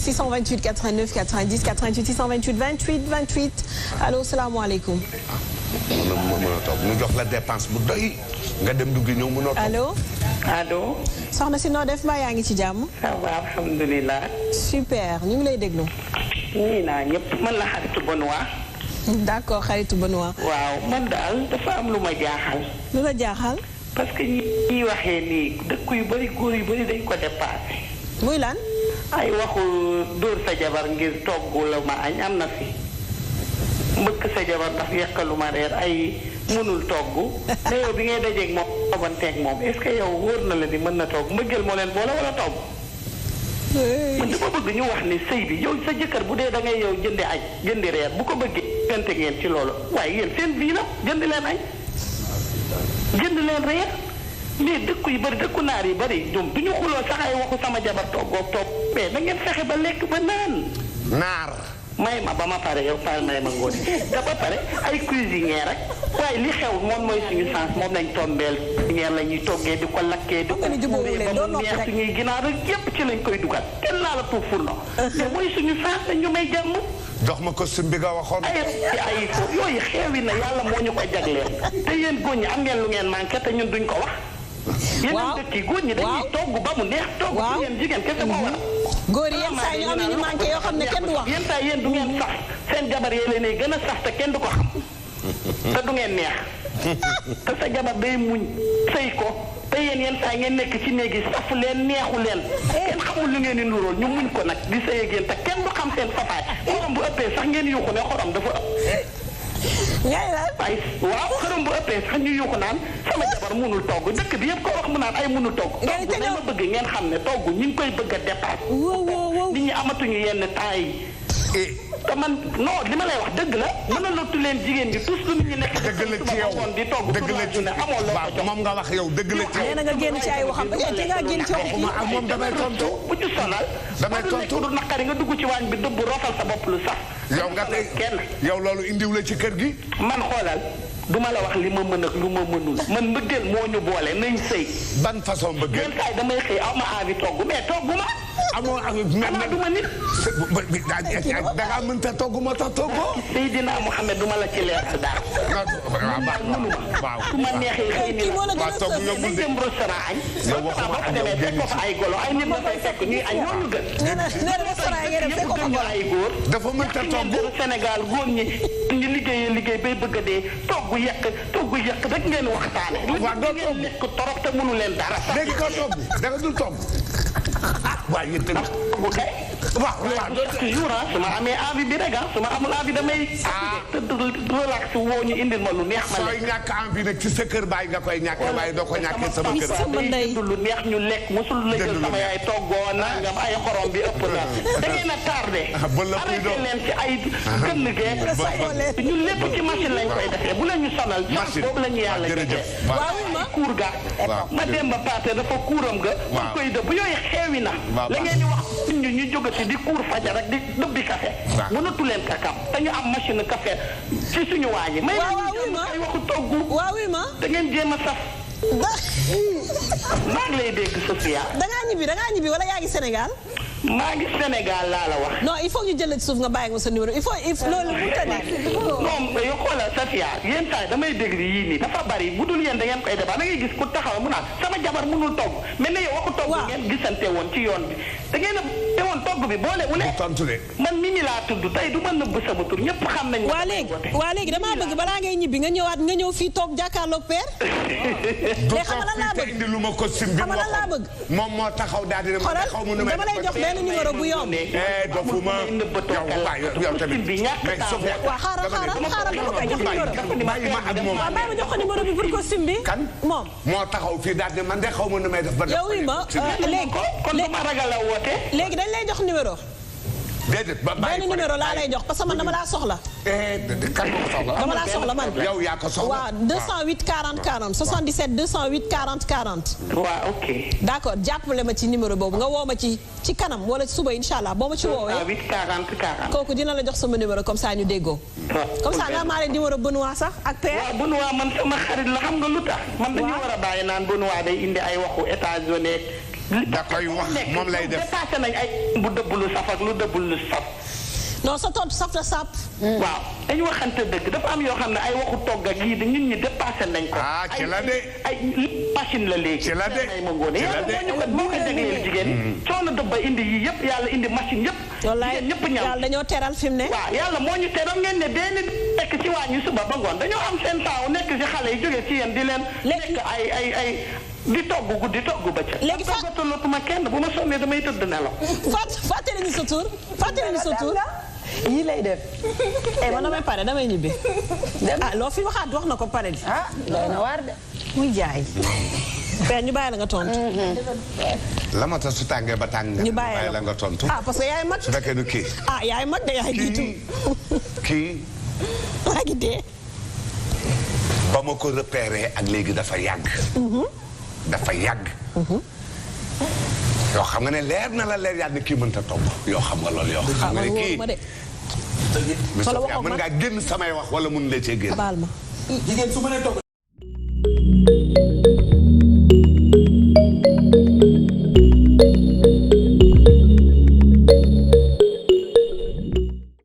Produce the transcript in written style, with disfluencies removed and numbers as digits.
628 89 90 88 628 28 28 allo salaamaaleykum. mën a toog ñu jox la dépense bu doy nga dem dugg ñëw mënoo toog. allo. allo. soxna si noo def mbaa yaa ngi ci jàmm. ça va alhamdulilah. super ñu ngi lay déglu. nii naa ñëpp man la xaritu Benoît. d'accord xaritu Benoît. waaw man daal dafa am lu ma jaaxal. lu la jaaxal. parce que ñi waxee nii dëkk yu bëri góor yu bëri dañ ko dépassé. muy lan. ay waxu dóor sa jabar ngir togg la ma añ am na fi. mbëkk sa jabar ndax yekkalu ma reer ay mënul togg. te yow bi ngay dajeeg moom tooganteeg moom est-ce que yow wóor na la ni mën na togg mbëggeel moo leen boole wala togg. man dama bëgg ñu wax ni sëy bi yow sa jëkkër bu dee da ngay yow jëndi añ jëndi reer bu ko bëggee gante ngeen ci loolu waaye yéen seen vie la jënd leen añ jënd leen reer mais dëkku yu bëri dëkku naar yi bëri ñoom du ñu xuloo sax ay waxu sama jabar toggoog toog mais na ngeen fexe ba lekk ba naan. naar. may ma ba ma pare yow pare may ma ngoone da ba pare ay cuisinière rek waaye li xew moom mooy suñu sens moom lañ tombeel cuisinière la ñuy toggee di ko lakkee di ko ba mu neex suñuy ginaar rek yépp ci lañ koy dugal kenn laa la tuuf furno mais mooy suñu sens dañ ñu may jàmm. jox ma costume bi nga waxoon. ay yooyu xewi na yàlla moo ñu ko jagleel te yéen góor ñi am ngeen lu ngeen manqué te ñun duñ ko wax. waaw yeneen dëkk yi góor ñi dañuy togg ba mu neex. togg ci yéen jigéen kese moo war a. góor yi yenn saa yi ñu am ñu manqué yoo xam ne kenn du wax. yenn saa yéen du ngeen sax seen jabar yee leen gën a sax te kenn du ko xam te du ngeen neex te sa jabar day muñ sëy ko te yenn saa ngeen nekk ci néegi safu leen neexu leen kenn xamul lu ngeen di nuróol ñu muñ ko nag di sëy ak yéen te kenn du xam seen safaay xorom bu ëppee sax ngeen yuuxu ne xorom dafa ëpp. ay waaw xërëm bu ëppee sax ñu yuuxu naan sama jabar munul togg dëkk bi yëpp ko wax mu naan ay munul togg togg dama bëgg ngeen xam ne togg ñu ngi koy bëgg a dépassé nit ñi amatuñu yenn temps yi te man non li ma lay wax dëgg la mën a lottu leen jigéen ñi tous lu nit ñi nekk dëgg la ci yow di togg dëgg la ci amoo loo ko jox moom nga wax yow dëgg la ci yow nee na nga génn ci ay waxam te nga génn ci waxam ak moom damay tontu bu ci sonal damay tontu du naqari nga dugg ci waañ bi dëbb rofal sa bopp lu sax yow nga tey kenn yow loolu indiw la ci kër gi man xoolal duma la wax li ma mën ak lu ma mënul man mbëggeel moo ñu boole nañ sëy ban façon mbëggeel yenn saa yi damay xëy aw ma envie togg mais togg ma amoo xanaa du ma nit da ngaa mënta togg moo tax toggoo Seydina Mohamed duma la ci leer si daal waaw su ma neexee xëy ni waaw togg nga mun dem restaurant añ yow waxuma ak yow fekk ko fa ay golo ay nit dafay fekk ñuy añ ñooñu gën fekk ko fa ay góor dafa mënta togg Sénégal góor ñi ñu liggéey bay bëgg a dee togg yekk rek ngeen waxtaane waaw doo ngeen lekk torop te mënu leen dara léegi doo togg da nga dul togg waaw yéen tamit bu kay waaw toujours su ma amee envie bi rek su ma amul envie damay tëdd relax woo ñu indil ma lu neex ma sooy ñàkk envie nag ci sa kër baay nga koy ñàkkee waaye doo ko ñàkkee sama kër day lu neex ñu lekk mosul la jël sama yaay toggoo nangam ay xorom bi ëpp na da ngeen a tardé arrêté leen ci ay gënn gee ñu lépp ci machine lañ koy defee bu leen ñu sonal machine boobu la ñu yàlla jëfee waaw kuur ga ma dem ba paate dafa kuuram ga dañ koy dëbb yooyu xeewi na la ngeen di wax ñu jógati di kuur fajar rek di dëbbi café mënatu leen kakam te ñu am machine café ci suñu waañi may ay waxu togg da ngeen jéem a saf maa ngi lay dégg Sofia da ngaa ñibbi wala yaa ngi Sénégal maa ngi Sénégal laa la wax. non il faut ñu jëlee ci suuf nga bàyyi nga sa numéro il faut loolu mënut a nekk. non yow xoolal Safia yéen saa damay dégg yii nii dafa bari bu dul yéen da ngeen koy defar da ngay gis ku taxaw mu naan sama jabar mënul togg mais ne yow waxu togg ngeen gisante woon ci yoon bi da ngeen a teewoon togg bi boole wu ne. man Mimi laa tudd tey du ma nëbb sama tur ñëpp xam nañu. waa léegi damaa bëgg balaa ngay ñibbi nga ñëw fii toog jàkkaarloog père. mais xam nga lan laa bëgg indi lu ma costume bi mu waxoon moom moo taxaw daal di ne ma xaw ma nu may dama lay jox benn numéro bu yomb. dofuma yow tamit mais Sofia waaw xaaral dama koy jox numéro. bàyyi ma ak moom waaw bàyyi ma jox ko numéro bi pour costume bi. kan moom moo taxaw fii daal di man de xaw ma nu may def ba. yow wi ma léegi kon du ma ragal a woote. léegi dañ lay jox numéro. déedéet ba bàyyi benn numéro laa lay jox parce que man dama laa soxla. kan moo soxla. dama laa soxla man. yow yaa ko soxla. waaw 208 40 40 77 208 40 40. waaw ok. d'accord jàppale ma ci numéro boobu nga woo ma ci kanam wala suba incha allah boo ma ci woowee. 208 40 40. kooku dina la jox sama numéro comme ça ñu déggoo. comme ça nga amaale numéro Benoît sax ak père. waaw Benoît man sama xarit la xam nga lu tax. man dañu war a bàyyi naan Benoît day indi ay waxu États-Unis da koy wax moom lay def dépassé nañ ay bu dëbb lu saf ak lu dëbb lu saf. non sa tontu saf na sàpp. waaw dañu waxante dëgg dafa am yoo xam ne ay waxu togg ak yii de ñun ñi dépassé nañ ko. ah ci la de ay machine la léegi. ci la de ci la de yàlla moo ko jagleel jigéen. coono dëbba indi yii yëpp yàlla indi machine yëpp. jigéen ñëpp ñaw yàlla dañoo teral fi mu ne. waaw yàlla moo ñu teral ngeen ne dee nekk ci waañu suba ba ngoon dañoo am seen taaw nekk ci xale yi jógee ci yéen di leen. nekk ay di togg guddi togg bëccëg. léegi fa toggatuma kenn bu ma sonnee damay tëdd nelaw. fàttali ñu sa tur fàttali ñu sa tur. yii lay def. man damay pare damay ñibbi. loo fi waxaat wax na ko pare di. doy na waar de. muy jaay. ñu bàyyi la nga tontu. la ma tax su tàngee ba tàng. ñu bàyyi la nga tontu. parce que yaay mag. su fekkee du kii. yaay mag de yaay jiitu. kii. maa ngi dee. ba ma ko repéré ak léegi dafa yàgg. dafa yàgg. yoo xam nga ne leer na la leer yàlla ne kii mënta togg yoo xam nga loolu yoo xam nga ne kii mën ngaa génn samay wax wala mun la cee génn baal ma jigéen su mënee togg